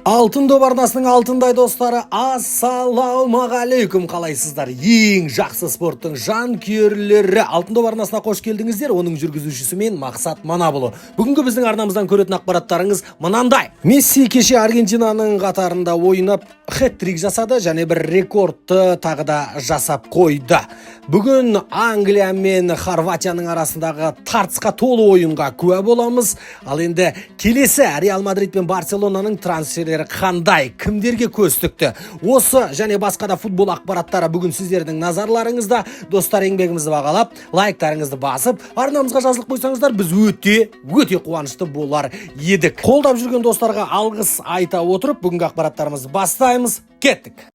Алтын доп арнасының алтындай достары, ассалаумағалейкум, қалайсыздар? Ең жақсы спорттың жанкүйерлері, Алтын доп арнасына қош келдіңіздер. Оның жүргізушісі мен, Мақсат Манапұлы. Бүгінгі біздің арнамыздан көретін ақпараттарыңыз мынандай. Месси кеше Аргентинаның қатарында ойнап, хет-трик жасады және бір рекордты тағы да жасап қойды. Бүгін Англия мен Хорватияның арасындағы тартысқа толы ойынға куә боламыз. Ал енді келесі Реал Мадрид пен Барселонаның трансферлері қандай, кімдерге көз тікті? Осы және басқа да футбол ақпараттары бүгін сіздердің назарларыңызда. Достар, еңбегімізді бағалап, лайктарыңызды басып, арнамызға жазылып қойсаңыздар, біз өте, өте қуанышты болар едік. Қолдап жүрген достарға алғыс айта отырып, бүгінгі ақпараттарымызды бастаймыз. Кеттік.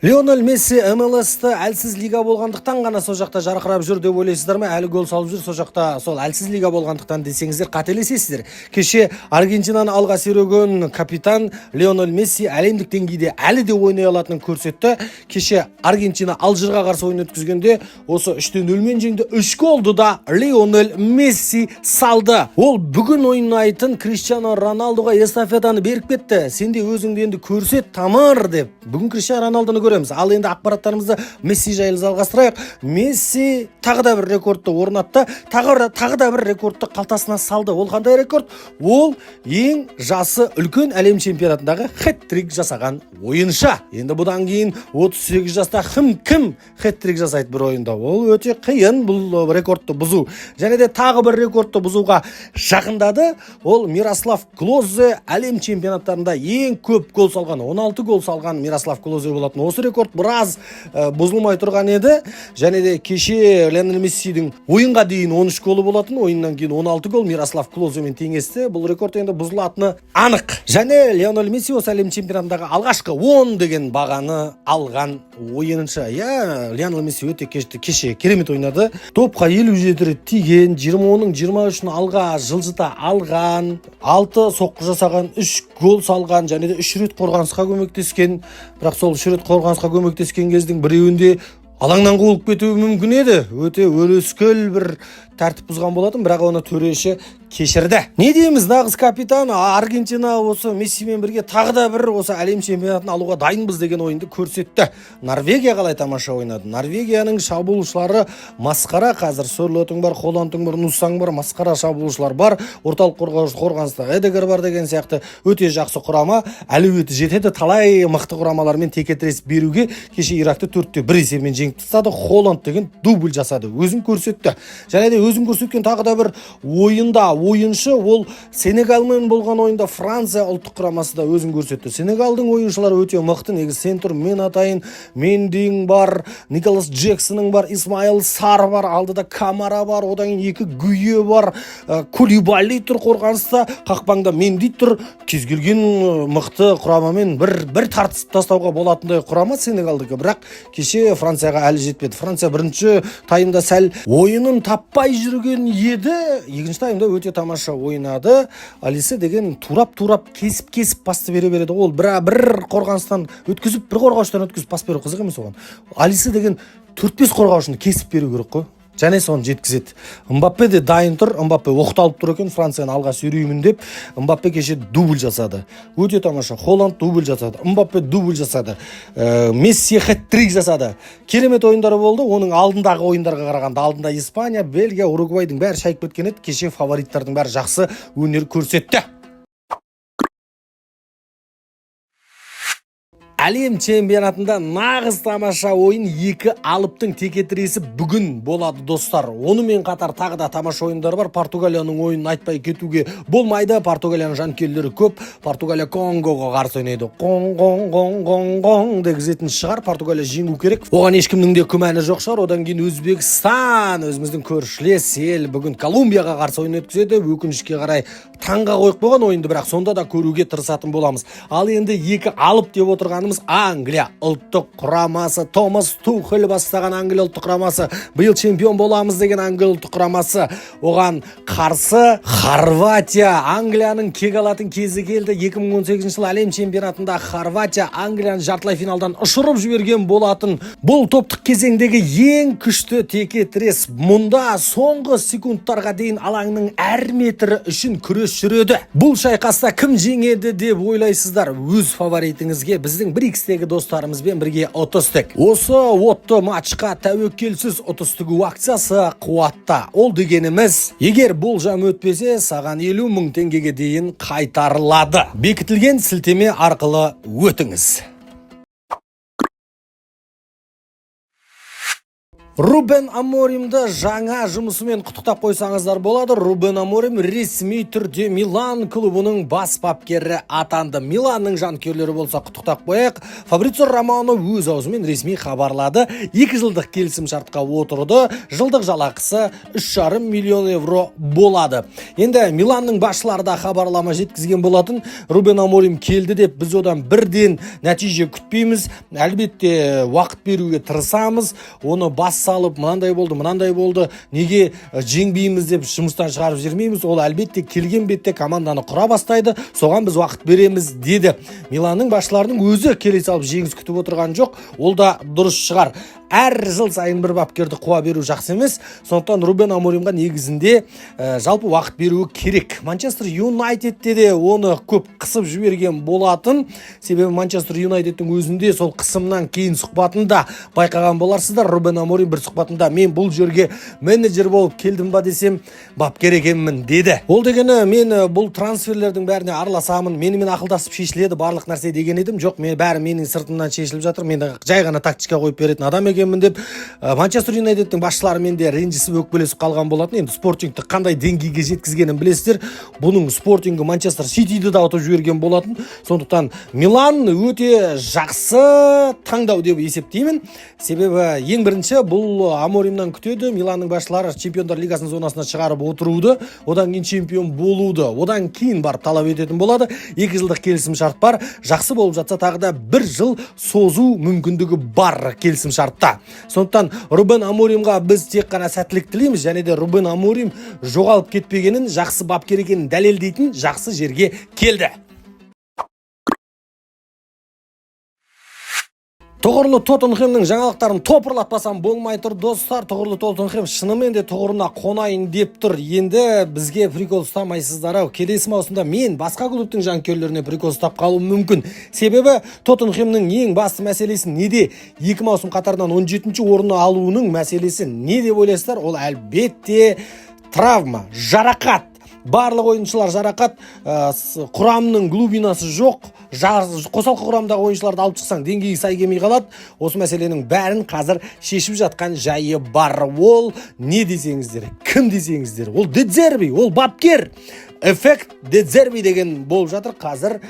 Лионель Месси МЛС-ті әлсіз лига болғандықтан ғана сол жақта жарқырап жүр деп ойлайсыздар ма? Әлі гол салып жүр сол жақта, сол әлсіз лига болғандықтан десеңіздер, қателесесіздер. Кеше Аргентинаны алға сүйреген капитан Лионель Месси әлемдік деңгейде әлі де ойнай алатынын көрсетті. Кеше Аргентина Алжирға қарсы ойын өткізгенде осы 3-0-мен жеңді. 3 голды да Лионель Месси салды. Ол бүгін ойнайтын Криштиану Роналдуға эстафетаны беріп кетті. Сен де өзіңді енді көрсет, тамыр деп. Бүгін Криштиану Роналдуны көреміз. Ал енді ақпараттарымызды Месси жайлы жалғастырайық. Месси тағы да бір рекордты орнатты. Тағы да бір рекордты қалтасына салды. Ол қандай рекорд? Ол ең жасы үлкен әлем чемпионатындағы хет-трик жасаған ойыншы. Енді бұдан кейін 38 жаста кім хет-трик жасайды бір ойында? Ол өте қиын бұл рекордты бұзу. Және де тағы бір рекордты бұзуға жақындады. Ол Мирослав Клозе, әлем чемпионаттарында ең көп гол салған, 16 гол салған Мирослав Клозе болатын. Осы рекорд біраз бұзылмай тұрған еді. Және де кеше Лионель Мессидің ойынға дейін 13 голы болатын, ойыннан кейін 16 гол Мирослав Клоземен теңесті. Бұл рекорд енді бұзылатыны анық. Және Лионель Месси осы әлем чемпионатындағы алғашқы 10 деген бағаны алған ойыншы. Иә, Лионель Месси өте кеше керемет ойнады. Допқа 57 рет тиген, 20 оның 23-ін алға жылжыта алған, 6 соққы жасаған, 3 гол салған және де 3 рет қорғанысқа көмектескен. Бірақ сол 3 рет қорғанысқа көмектескен кездің біреуінде алаңнан қуылып кетуі мүмкін еді. Өте өрескел бір тәртіп бұзған болатын, бірақ оны төреші кешірді. Не дейміз, нағыз капитан. Аргентина осы Мессимен бірге тағы да бір осы әлем чемпионатын алуға дайынбыз деген ойынды көрсетті. Норвегия қалай тамаша ойнады. Норвегияның шабуылшылары масқара қазір. Сөрлотың бар, Холландың бар, Нуссаң бар, масқара шабуылшылар бар. Орталық қорғаныста Эдегор бар деген сияқты өте жақсы құрама. Әлеуеті жетеді талай мықты құрамалармен текетірес беруге. Кеше Иракты 4-1 есебімен жеңіп тастады. Холланд деген дубль жасады, өзін көрсетті. Және де өзін көрсеткен тағы да бір ойында ойыншы, ол Сенегалмен болған ойында Франция ұлттық құрамасы да өзін көрсетті. Сенегалдың ойыншылары өте мықты негізі. Центр мен атайын, Мендиң бар, Николас Джексонның бар, Исмаил Сар бар, алдыда Камара бар, одан кейін екі Гүйе бар, Кулибали тұр қорғаныста, қақпаңда Менди тұр. Кез келген мықты құрамамен бір тартысып тастауға болатындай құрама Сенегалдікі. Бірақ кеше Францияға әлі жетпеді. Франция бірінші таймда сәл ойынын таппай жүрген еді, екінші таймда өте тамаша ойнады. Алисе деген турап-турап, кесіп-кесіп пасты бере береді. Ол бір қорғаныстан өткізіп, бір қорғаушыдан өткізіп пас беру қызық емес оған. Алисе деген 4-5 қорғаушыны кесіп беру керек қой. Және соны жеткізеді. Мбаппе де дайын тұр. Мбаппе оқталып тұр екен Францияны алға сүйреймін деп. Мбаппе кеше дубль жасады. Өте тамаша. Холланд дубль жасады. Мбаппе дубль жасады. Месси хет-трик жасады. Керемет ойындар болды. Оның алдындағы ойындарға қарағанда, алдында Испания, Бельгия, Уругвайдың бәрі шайып кеткен еді. Кеше фавориттардың бәрі жақсы өнер көрсетті. Әлем чемпионатында нағыз тамаша ойын, екі алыптың текетіресі бүгін болады, достар. Онымен қатар тағы да тамаша ойындар бар. Португалияның ойынын айтпай кетуге болмайды. Португалияның жанкүйерлері көп. Португалия Конгоға қарсы ойнайды. Қоң қоң қоң қоң қоң дегізетін шығар. Португалия жеңу керек. Оған ешкімнің де күмәні жоқ шығар. Одан кейін Өзбекстан, өзіміздің көршілес ел, бүгін Колумбияға қарсы ойын өткізеді. Өкінішке қарай, таңға қойып қойған ойынды, бірақ сонда да көруге тырысатын боламыз. Ал енді екі алып деп отырғанымыз жолдасымыз Англия ұлттық құрамасы. Томас Тухель бастаған Англия ұлттық құрамасы, биыл чемпион боламыз деген Англия ұлттық құрамасы. Оған қарсы Хорватия. Англияның кек алатын кезі келді. 2018 жылы әлем чемпионатында Хорватия Англияны жартылай финалдан ұшырып жіберген болатын. Бұл топтық кезеңдегі ең күшті текетірес. Мұнда соңғы секундтарға дейін алаңның әр метрі үшін күрес жүреді. Бұл шайқаста кім жеңеді деп ойлайсыздар? Өз фаворитіңізге біздің 1xтегі достарымызбен бірге ұтыс тік. Осы отты матчқа тәуекелсіз ұтыс тігу акциясы қуатта. Ол дегеніміз, егер болжам өтпесе, саған 50 мың теңгеге дейін қайтарылады. Бекітілген сілтеме арқылы өтіңіз. Рубен Аморимді жаңа жұмысымен құттықтап қойсаңыздар болады. Рубен Аморим ресми түрде Милан клубының бас бапкері атанды. Миланның жанкүйерлері болса, құттықтап қояйық. Фабрицио Романо өз аузымен ресми хабарлады. 2 жылдық келісім шартқа отырды. Жылдық жалақысы 3,5 миллион евро болады. Енді Миланның басшылары да хабарлама жеткізген болатын. Рубен Аморим келді деп біз одан бірден нәтиже күтпейміз. Әлбетте, уақыт беруге тырысамыз. Оны бас салып, мынандай болды, мынандай болды, неге жеңбейміз деп жұмыстан шығарып жібермейміз. Ол, әлбетте, келген бетте команданы құра бастайды, соған біз уақыт береміз деді. Миланның басшыларының өзі келе салып жеңіс күтіп отырған жоқ. Ол да дұрыс шығар. Әр жыл сайын бір бапкерді қуа беру жақсы емес. Сондықтан Рубен Аморимға негізінде жалпы уақыт беруі керек. Манчестер Юнайтедте де оны көп қысып жіберген болатын. Себебі Манчестер Юнайтедтің өзінде сол қысымнан кейін сұхбатында байқаған боларсыздар, Рубен Аморим бір сұхбатында: «Мен бұл жерге менеджер болып келдім ба десем, бапкер екенмін», – деді. Ол дегені, мен бұл трансферлердің бәріне араласамын, менімен ақылдасып шешіледі барлық нәрсе деген едім. Жоқ, мен бәрі менің сыртымнан шешіліп жатыр, мен жай ғана тактика қойып беретін адам екенмін деп Манчестер Юнайтедтің басшыларымен де ренжісіп, өкпелесіп қалған болатын. Енді Спортингті қандай деңгейге жеткізгенін білесіздер. Бұның Спортингі Манчестер Ситиді да ұтып жіберген болатын. Сондықтан Милан өте жақсы таңдау деп есептеймін. Себебі ең бірінші бұл Аморимнан күтеді Миланның басшылары Чемпиондар лигасының зонасына шығарып отыруды, одан кейін чемпион болуды, одан кейін барып талап ететін болады. 2 жылдық келісім шарт бар. Жақсы болып жатса, тағы да бір жыл созу мүмкіндігі бар келісім шартта. Сондықтан Рубен Аморимға біз тек қана сәттілік тілейміз және де Рубен Аморим жоғалып кетпегенін, жақсы бапкер екенін дәлелдейтін жақсы жерге келді. Тұғырлы Тоттенхэмнің жаңалықтарын топырлатпасам болмай тұр, достар. Тұғырлы Тоттенхэм шынымен де тұғырына қонайын деп тұр. Енді бізге прикол ұстамайсыздар ау. Келесі маусымда мен басқа клубтың жанкүйерлеріне прикол ұстап қалуым мүмкін. Себебі Тоттенхэмнің ең басты мәселесі неде? 2 маусым қатарынан 17 орын алуының мәселесі не деп ойлайсыздар? Ол, әлбетте, травма, жарақат. Барлық ойыншылар жарақат, құрамның глубинасы жоқ. Қосалқы құрамдағы ойыншыларды алып шықсаң, деңгейі сай келмей қалады. Осы мәселенің бәрін қазір шешіп жатқан жайы бар. Ол не десеңіздер, кім десеңіздер, ол Дедзерби, ол бапкер. Эффект Дедзерби деген болып жатыр қазір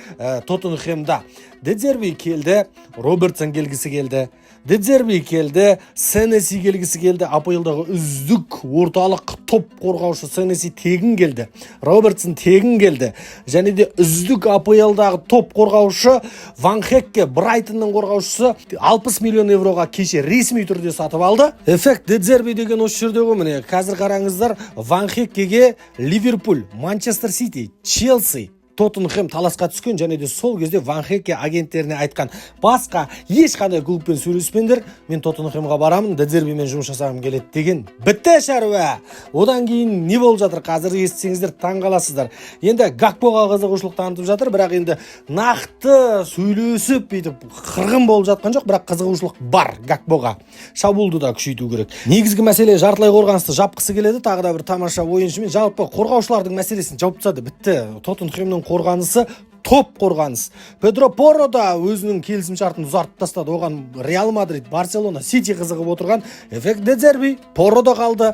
Тоттенхэмда. Дедзерби келді, Робертсон келгісі келді. Дедзерби келді, Сенеси келгісі келді. АПЛдағы үздік орталық топ қорғаушы Сенеси тегін келді, Робертсон тегін келді. Және де үздік АПЛдағы топ қорғаушы Ван Хекке, Брайтонның қорғаушысы, 60 миллион евроға кеше ресми түрде сатып алды. Эффект Дедзерби деген осы жерде ғой. Міне, қазір қараңыздар, Ван Хеккеге Ливерпуль, Манчестер Сити, Челси, Тоттенхэм таласқа түскен. Және де сол кезде Ван Хекке агенттеріне айтқан: «Басқа ешқандай клубпен сөйлеспеңдер, мен Тоттенхэмға барамын, Дедзербимен жұмыс жасағым келеді», – деген. Бітті шаруа. Одан кейін не болып жатыр, қазір естісеңіздер, таң қаласыздар. Енді Гакпоға қызығушылық танытып жатыр, бірақ енді нақты сөйлесіп, бүйтіп қырғын болып жатқан жоқ, бірақ қызығушылық бар Гакпоға. Шабуылды да күшейту керек. Негізгі мәселе, жартылай қорғанысты жапқысы келеді тағы да бір тамаша ойыншымен. Жалпы қорғаушылардың мәселесін жауып тастады, бітті. Тоттенхэмнің қорғанысы топ қорғаныс. Педро Поро да өзінің келісім шартын ұзартып тастады. Оған Реал Мадрид, Барселона, Сити қызығып отырған. Эффект Дедзерби, Поро да қалды.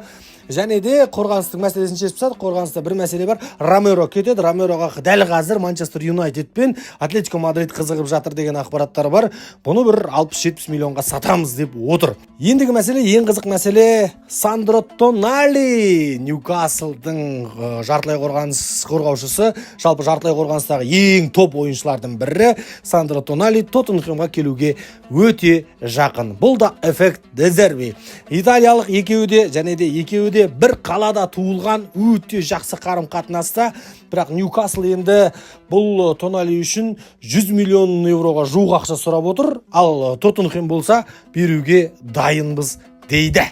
Және де қорғаныстың мәселесін шешіп тастадық. Қорғаныста бір мәселе бар: Ромеро кетеді. Ромероға дәл қазір Манчестер Юнайтед пен Атлетико Мадрид қызығып жатыр деген ақпараттар бар. Бұны бір 60-70 миллионға сатамыз деп отыр. Ендігі мәселе, ең қызық мәселе: Сандро Тонали, Ньюкаслдың жартылай қорғаныс қорғаушысы, жалпы жартылай қорғаныстағы ең топ ойыншылардың бірі Сандро Тонали Тоттенхэмға келуге өте жақын. Бұл да эффект Де Зерби. Италиялық екеуі де және де екеуі де бір қалада туылған, өте жақсы қарым қатынаста. Бірақ Ньюкасл енді бұл Тонали үшін 100 миллион евроға жуық ақша сұрап отыр, ал Тоттенхэм болса, беруге дайынбыз дейді.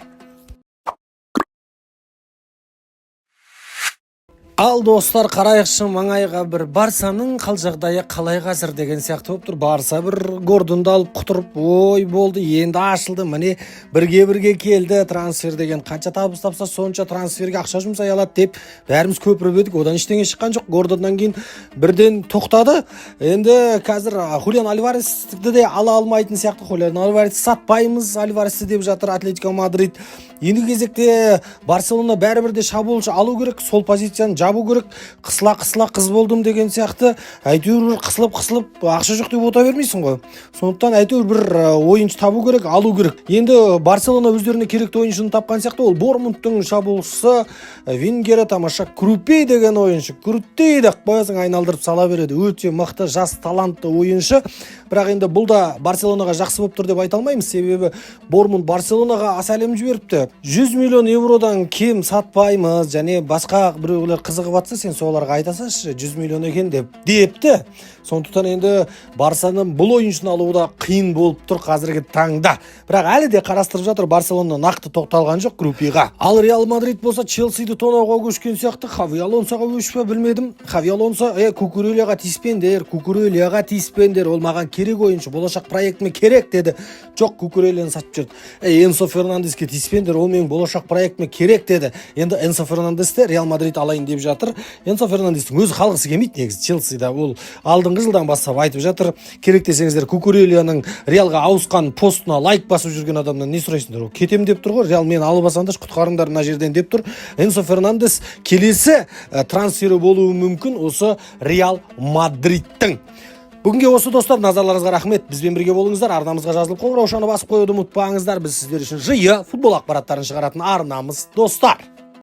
Ал, достар, қарайықшы маңайға бір. Барсаның қал жағдайы қалай қазір деген сияқты болып тұр. Барса бір Гордонды алып құтырып, ой, болды, енді ашылды, міне, бірге бірге келді. Трансфер деген қанша табыс тапса, сонша трансферге ақша жұмсай алады деп бәріміз көпіріп едік. Одан ештеңе шыққан жоқ. Гордоннан кейін бірден тоқтады. Енді қазір Хулиан Альваресті де ала алмайтын сияқты. Хулиан Альварес, сатпаймыз Альваресті деп жатыр Атлетико Мадрид. Ендігі кезекте Барселона бәрібір де шабуылшы алу керек, сол позицияны жабу керек. Қысыла қысыла қыз болдым деген сияқты, әйтеуір бір қысылып қысылып ақша жоқ деп отыра бермейсің ғой. Сондықтан әйтеуір бір ойыншы табу керек, алу керек. Енді Барселона өздеріне керекті ойыншыны тапқан сияқты. Ол Бормунттың шабуылшысы, вингері, тамаша Крупей деген ойыншы. Крутей деп қоясың, айналдырып сала береді. Өте мықты, жас, талантты ойыншы. Бірақ енді бұл да Барселонаға жақсы болып тұр деп айта алмаймыз, себебі Бормунд Барселонаға сәлем жіберіпті: 100 миллион евродан кем сатпаймыз және басқа біреулер қызығып жатса, сен соларға айта салшы, 100 миллион екен деп депті. Сондықтан енді Барсаның бұл ойыншыны алуы да қиын болып тұр қазіргі таңда, бірақ әлі де қарастырып жатыр Барселона, нақты тоқталған жоқ Крупиға. Ал Реал Мадрид болса, Челсиді тонауға көшкен сияқты. Хави Алонсоға өш пе, білмедім. Хави Алонсо: «Е, Кукурельяға тиіспеңдер, Кукурельяға тиіспеңдер, ол маған керек ойыншы, болашақ проектіме керек», — деді. Жоқ, Кукурельяны сатып жіберді. «Ей, Энсо Фернандеске тиіспеңдер, ол менің болашақ проектіме керек», — деді. Енді Энсо Фернандесті Реал Мадрид алайын деп жатыр. Энсо Фернандестің өзі қалғысы келмейді негізі Челсида, ол алдыңғы жылдан бастап айтып жатыр. Керек десеңіздер, Кукурельяның Реалға ауысқан постына лайк басып жүрген адамнан не сұрайсыңдар? Ол кетем деп тұр ғой. «Реал, мені алып алсаңдаршы, құтқарыңдар мына жерден», — деп тұр. Энсо Фернандес келесі трансфері болуы мүмкін осы Реал Мадридтің. Бүгінге осы, достар. Назарларыңызға рахмет, бізбен бірге болыңыздар. Арнамызға жазылып, қоңыраушаны басып қоюды ұмытпаңыздар. Біз сіздер үшін жиі футбол ақпараттарын шығаратын арнамыз, достар.